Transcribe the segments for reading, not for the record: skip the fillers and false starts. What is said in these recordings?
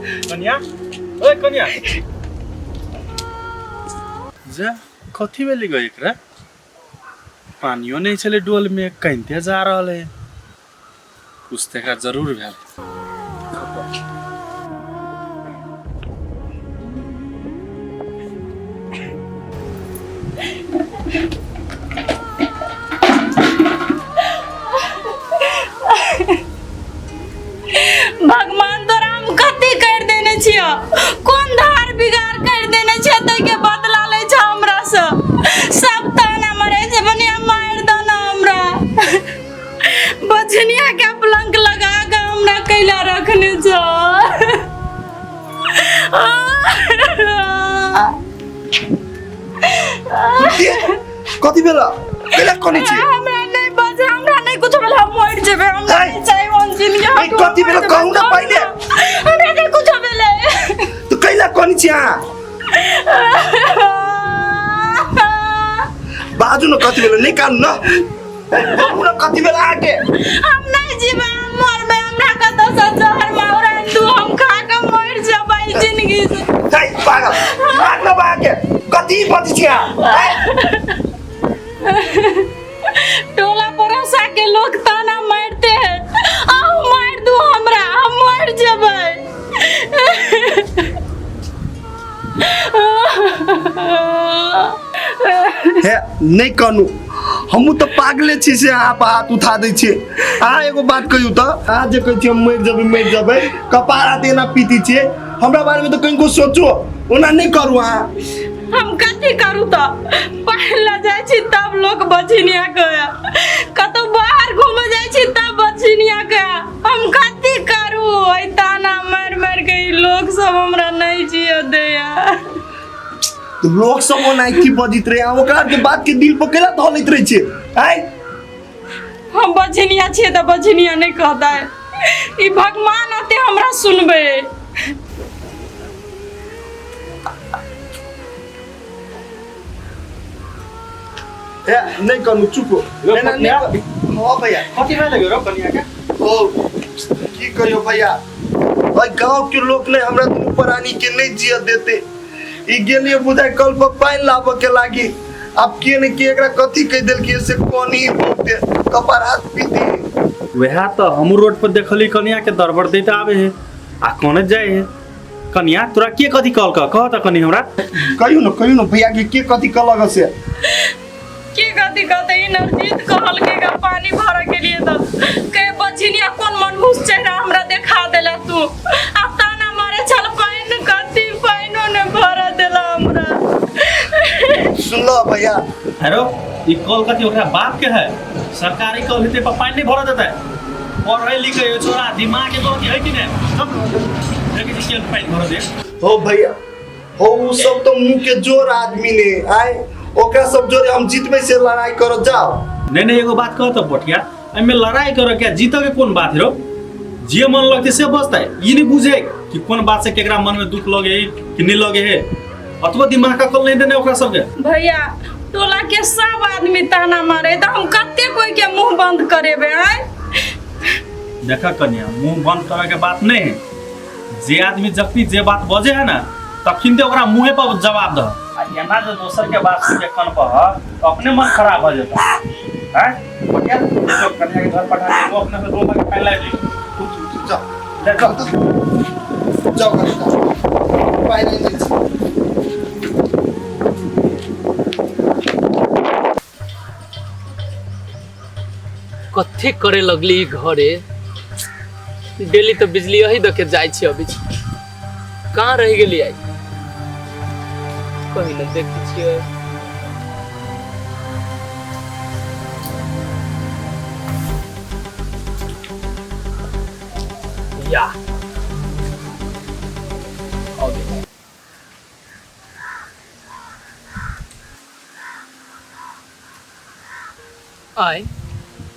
कनिया, ओए कनिया, जा कथी भेलै गो एकरा? पानियो नहि छलै डोल में, कनिते जा रहल है। कुछ तऽ एकरा जरूर भेल। भगवान तोरा हम कथी कर देने छियो? कोन धार बिगाड़ कर देने छियो ताहिके बदला लै छ हमरा से? सब ताना मरे छै, बनिया मारि दो ना हमरा। बझनिया के पलंग लगा के हमरा कैला रखने छो? कथी भेला? कैला कनै छी? हमरा नहीं बजे, हमरा नहीं कुछ भेल, हम मर जेबे, हमरा ऐ! नहीं चाही हम जिंदगी। ऐ, कथी भेल? कहू ना पहिले। हमरा नहीं कुछ भेलै। तऽ कैला कनै छी अहाँ? बाजू न, कथी भेल? नहि कानू न। ऐ, कहू न कथी भेल अहाँके? हम नहीं जीबै, हम मरबै। हमरा कतौ से जहर माउर आनि दू, हम खा के मर जेबै जिंदगी से। है पागल, दिमाग न बा अहाँके? कथी बजै छी अहाँ? ऐ, टोला पड़ोसा के लोग ताना मारते हैं, अहूँ मार दू हमरा, हम मर जेबै। हे, नहि कहनु, हमहूँ तऽ पागले छी से अहाँ पर हाथ उठा दै छियै। अहाँ एगो बात कहियौ तऽ, अहाँ जे कहै छियै हम मरि जेबै मरि जेबै, कपार हाथ एना पीती छियै, हमरा बारेमे तऽ कनिको सोचो, ओना नहि करू अहाँ। हम कथी करू तऽ? पढ़ जाइ छी तब लोक बझिनिया के, कतौ बाहर घूमे जाइ छी तब बझिनिया के। हम कथी करू? एहि ताना मारि मारि के ई लोक सब हमरा नहीं जिय दैया। तऽ लोक सब ओना की बजैत रहै, अहाँ ओकरा के बात के दिल पर केला धऽ लैत रहै छियै? आँय, हम बझिनिया छियै तऽ बझिनिया नहीं कहतै? ई भगवान अते हमरा सुनबै। ए, नहि कहनु, चुप हो। एना नहि हाँ भैया। कथी भेलै रो कनिया के? ओ की कहियो भैया, ओहि गांव के लोग ने हमरा दुनू प्राणी के नहीं जिय देते। ई गेलिए बुझाइ कल पर पानि लाबऽ के लागी, आब के ने के एकरा कथी कहि देलकै से कोनी बहुते कपार हाथ पीती। वएह तऽ हमहूँ रोड पर देखली कनिया के, दरबर दैत आबे है आ कोने जाए है। कनिया, तोरा के कथी कहलक? कह तऽ कनी हमरा। कहियो न, कहियो न भैया के, के कथी कहलक से? के कथी कहते? ई नरजीत कहलकै गा पानी भरऽ के लिए तऽ के बझिनिया कोन मनहूस चेहरा हमरा देखा देला तू? आ ताना मारे छल, पानि कथी, पानिओ ने भरऽ देला हमरा। सुनलो भैया? हेरो, ई कल कथी ओकरा बाप के है? सरकारी कल हेतै पर पानि नहि भरऽ देतै? पढ़ै लिखै है छोरा, दिमाग के गलती है कि नहि? चल, देखै छी केहन पानि भरऽ दे। हो भैया हो, उ सब तो मुंह के जोर आदमी ने आए, ओकरा सब जोरे हम जीतबै से लड़ाई करऽ जाओ। नहीं नहीं, एगो बात कह तऽ बटिया, एहिमे लड़ाई करऽ के जीतऽ के कोन बात है रो? जे मन लगतै से बजतै। ई नहीं बुझे कि कोन बात से केकरा मन में दुख लगे है कि नहीं लगे है। अतबो दिमाग का कल नहीं देने ओकरा सबके। भैया, टोला के सब आदमी ताना मारे तऽ हम कते कोई के मुंह बंद करेबै? आय, देखा कन्या, मुंह बंद करे के बात नहीं है। जे आदमी जखनी जे बात बजे है ना, तखन ते ओकरा मुँहे पर जवाब दह। आ एना जे दोसर के बात सुन के कन पर तो अपने मन खराब हो जेता हैं। बढ़िया, देखो कन्या के घर पठा दे, वो अपने से 2 लाख पाई ला ली। जाओ। ले जाओ। जाओ घर, जाओ, पाइ नहि दै छी। कथी करे लगली ई घरे? डेली तऽ बिजली यही दऽ के जाइ छै, अबै छै। कहाँ रहि गेली आइ? कहीं ने देखै छियै। या अबै। आय,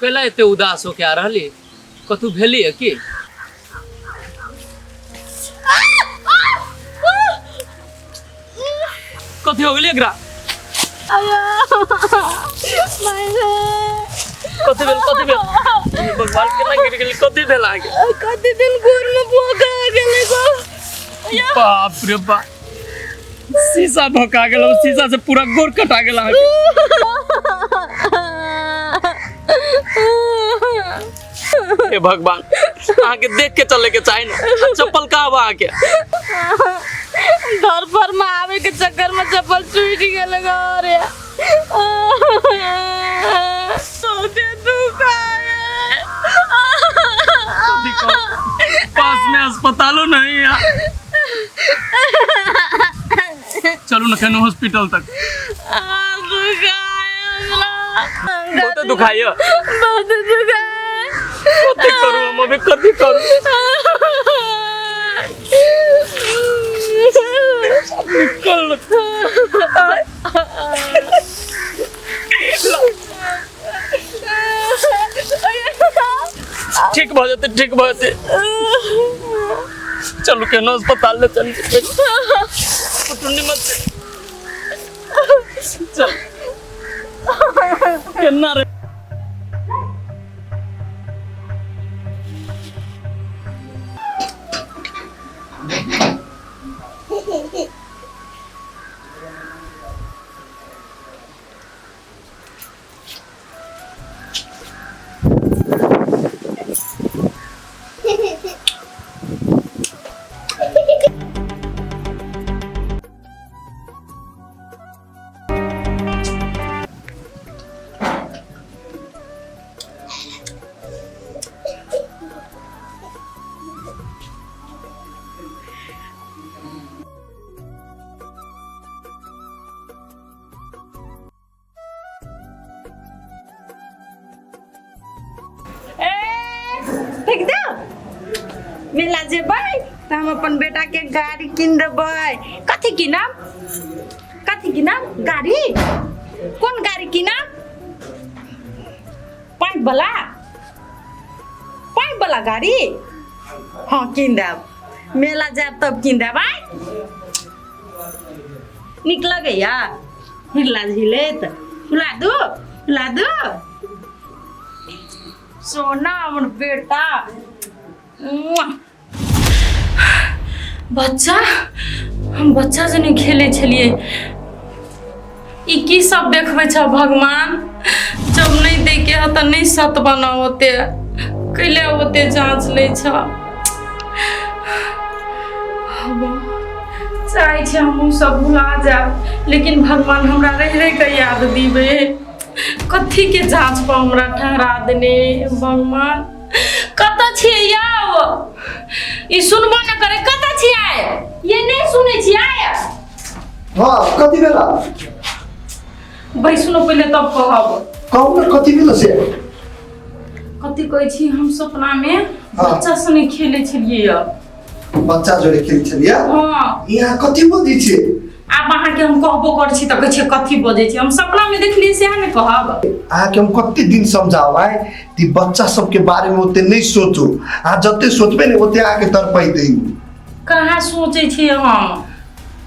कैला एते उदास होके आ रहली? कतू भेली है की? कथी हो गेली एकरा? कथी भेल? कथी भेल? भगवान, केना गिर गेली? कथी भेल अहाँके? कथी दिन गोर में भोगा गेलै गो। बाप रे बाप, शीशा भोका गेल, शीशा से पूरा गोर कटा गेल अहाँके। हे भगवान, अहाँके देख के चले के चाही ने। आ चप्पल कहाँ बा अहाँके? घर पर में आवे के चक्कर में चप्पल टूट गेल घरे। बहुते दुख आए। पास में अस्पतालो नहीं है। चलू ना केनो हॉस्पिटल तक। दुख आए हमरा। बहुत दुखाइयो। बहुत दुख आए। कथी करू हम अभी, कथी करू? निकल। ठीक भऽ जेतै, ठीक भऽ जेतै। चलू केनो अस्पताल ले चल। कुटुंडी मत चल केना रे। ए फेंक दो। मेला जेबै तऽ हम अपन बेटा के गाड़ी कीन देबै। कथी कीनब? कथी कीनब? गाड़ी? कोन गाड़ी कीनब? पाइप वाला? पाइप वाला गाड़ी? हाँ कीन देब, मेला जायब तब कीन देब। आय नीक लगैया हिला झिलैत? हिला दू, हिला दू सोना हमर बेटा। मुआ। बच्चा, हम बच्चा जने खेलै छलियै, ई की सब देखबै छ भगवान? जब नहीं दै के ह तऽ नहीं सत बना ओते कैले ओते जांच लै छ। चाहै छी हमहूँ सब भुला जायब, लेकिन भगवान हमरा रहि रहि कऽ याद दिबै। कथी के जांच पर हमरा ठहरा देने भगवान? कतऽ छियै यौ? ई सुनबो न करे। कतऽ छियै? ये नहीं सुनै छियै? हाँ, कथी भेला? बैसु न पहिले तब कहब। कहू ने कथी भेल से। कथी कहै छी, हम सपना में हाँ। बच्चा सने खेलै छलियै यऽ। बच्चा जोड़े खेल छलियै? हाँ। यहाँ कथी बजै छियै? आब अहाँके हम कहबो करै छी तऽ कहै छियै कथी बजै छी। हम सपना में देखलियै सएह ने कहब। अहाँके हम कते दिन समझाउ आइ कि बच्चा सबके बारे में ओते नहीं सोचू। अहाँ जते सोचबै ने ओते अहाँके तड़पैतै। कहाँ सोचै छियै हम?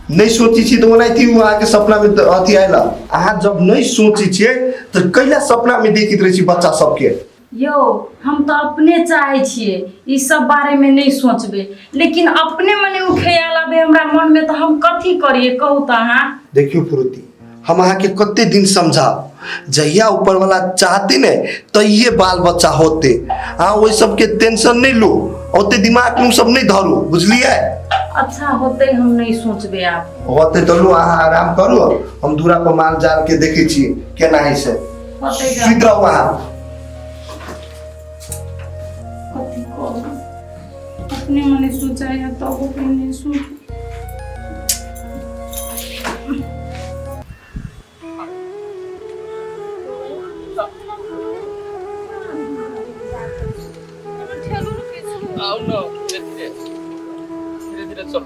नहीं सोचै छी तऽ ओनाहिते ओ अहाँके सपना में तऽ अथी आयल। अहाँ जब नहीं सोचै छियै तऽ कैला सपना में देखैत रहै छी बच्चा सबके? यौ, हम तऽ अपने चाहै छियै ई सब बारेमे नहि सोचबै, लेकिन अपने मने ओ ख्याल आबै हमरा मनमे तऽ हम कथी करियै, कहू तऽ अहाँ। देखियौ प्रीति, हम अहाँके कते दिन समझाउ, जहिया ऊपर वाला चाहते ने तहिए बाल बच्चा होते। अहाँ ओहि सबके टेंशन नहीं लू, ओते दिमाग में सब नहीं धरू, बुझलियै? अच्छा होते, हम नहीं सोचबै आब। होते तऽ लू, अहाँ आराम करू, हम दूरा पर माल जाल के देखै छी केना है से। होते। सुति रहू अहाँ। कथी कहू, अपने मने सोचाइ है तब अपने नहीं सोच। आओ न, धीरे धीरे धीरे धीरे चल।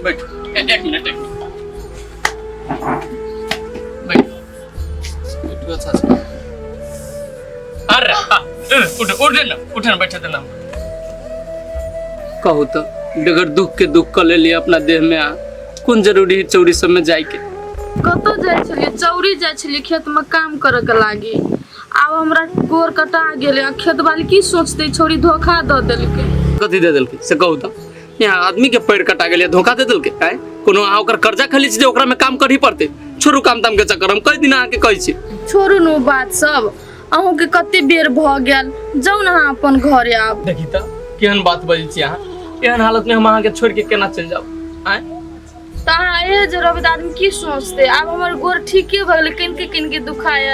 बैठ, एक मिनट, एक मिनट बैठ, बैठू। अच्छा से। अरे हाँ, उठ, उठ ना, उठ ना, बैठे देना। कहू तो डगर दुख के दुख कर लेलिए अपना देह में, आ कोन जरूरी है चौरी सब में जाए के? कतौ जाइ छलियै, चौरी जाइ छलियै खेतमे काम करैके लागी। आब हमरा गोर कटा गेलै आ खेत वाली की सोचतै, छौरी धोखा दऽ देलकै। कथी दे देलकै से कहू तऽ? यहाँ आदमी के पैर कटा गेलै, धोखा दे देलकै? आँय, कोनो अहाँ ओकर कर्जा खेलै छी जे ओकरा में काम करही पड़तै? छोड़ू काम ताम के चक्कर, हम कई दिन अहाँके कहै छी। छोड़ू ने ओ बात सब, अहूँके कते बेर भऽ गेल, जाउ ने अहाँ अपन घरे आब। देखी तऽ केहन बात बजै छी अहाँ, एहन हालत में हम अहाँके छोड़ के केना चलि जाउ? आँय, तऽ अहाँ एहे जे रहबै तऽ आदमी की सोचतै? आब हमर गोर ठीके भऽ गेलै, कनिके कनिके दुखाय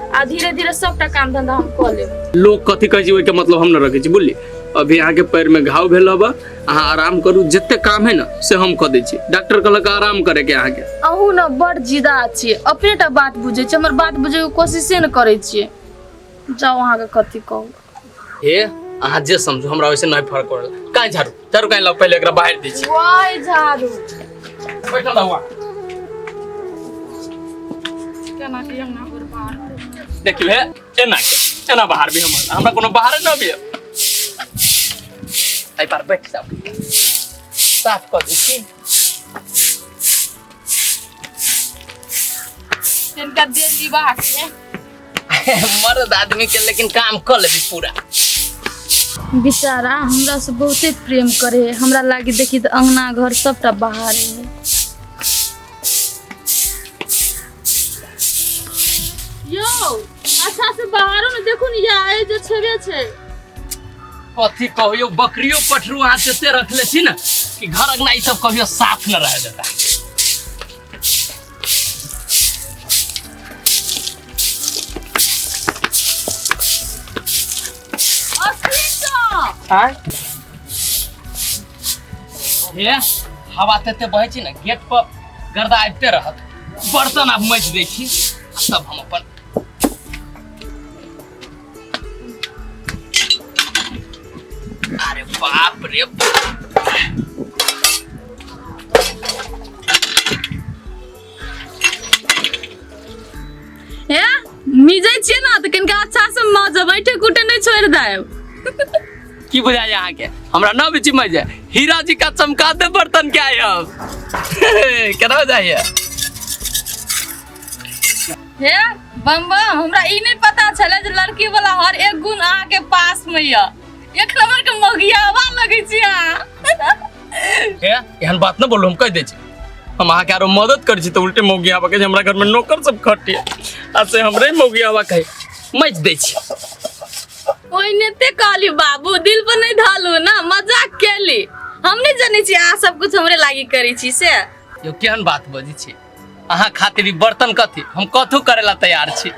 आ धीरे धीरे सबटा काम धंधा हम कऽ लेब। लोग कथी कहै छै ओहिके मतलब हम न रखै छी, बुझली? अभी अहाँके पैर में घाव भेल हबा, अहाँ आराम करू, जते काम है ना से हम कऽ दै छी। डॉक्टर कहलक आराम करे के अहाँके। अहूँ ने बड़ जिदा छियै, अपने टा बात बुझै छियै, हमर बात बुझैके कोशिशे ने करै छियै। जाउ, अहाँके कथी कहू। हे, अहाँ जे समझू, हमरा ओइसे नहीं फर्क पड़ल। काहे झाड़ू झाड़ू काहे लाउ, पहले एकरा बाहर दै छी। वाह झाड़ू। बैठल रहू अहाँ। केना के अंगना पर बाहर देखियौ, हे एना के एना बाहर भी हमर, हमरा कोनो बाहरे न भी। एहि पर बैठ जाउ, साफ कऽ दै छी। तिनका दे जीवा के मर्द आदमी के लेकिन काम कऽ लेबी पूरा। बेचारा हमरा से बहुते प्रेम करे है, हमरा लागी देखी तऽ अंगना घर सबटा बाहर है। यौ अच्छा से बाहरो ने देखू ने, या ए जे छेबे छै। कथी कहियो, बकरियो पठरू अहाँ जते रखले छी ने कि घर अंगना ई सब कहियो साफ न रह देता। आँय? हे, हवा तते बहै छै ने, गेट पर गर्दा आबिते रहत। बर्तन आब मजि दै छी आ तब हम अपन। अरे बाप रे बाप। हे, मिजै छियै ने तऽ कनिका अच्छा से मजब, ऐठे कुटे नहि छोड़ि देब। की बुझाइए अहाँके, हमरा न बेची मजे हीरा जी का चमका दे बर्तन के आए हम, केना बुझाइए? हे बम बम, हमरा ई नहि पता छलै जे लड़की वाला हर एक गुण अहाँके पास में यऽ। एक नंबर के मगियावा लगै छी अहाँ। हे, एहन बात न बोलू, हम कहि दै छी। हम अहाँके आरो मदद करै छी तऽ उल्टे मौगी आबऽ कहै छै हमरा घरमे नौकर सब खटिए, आ से हमरे मौगी आबऽ कहै। मचि दै छी। ओहिने ते कहली बाबू, दिल पर नहीं धलू ना, मजाक केली। हम नहीं जानै छी अहाँ सब कुछ हमरे लागी करै छी से। यौ, केहन बात बजै छी? अहाँ खातिर ई बर्तन कथी, हम कथू करे ला तैयार छी।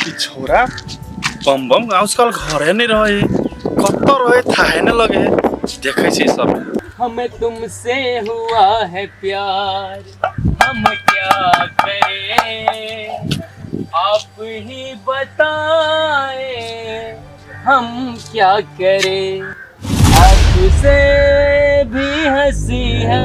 ई छौरा बम बम आजकल घरे नहीं रहे, कत्तो रहे थाहे न लगे, देखै छी सब। हमें तुमसे हुआ है प्यार, हम क्या करें, आप ही बताएं हम क्या करें, आपसे भी हंसी है।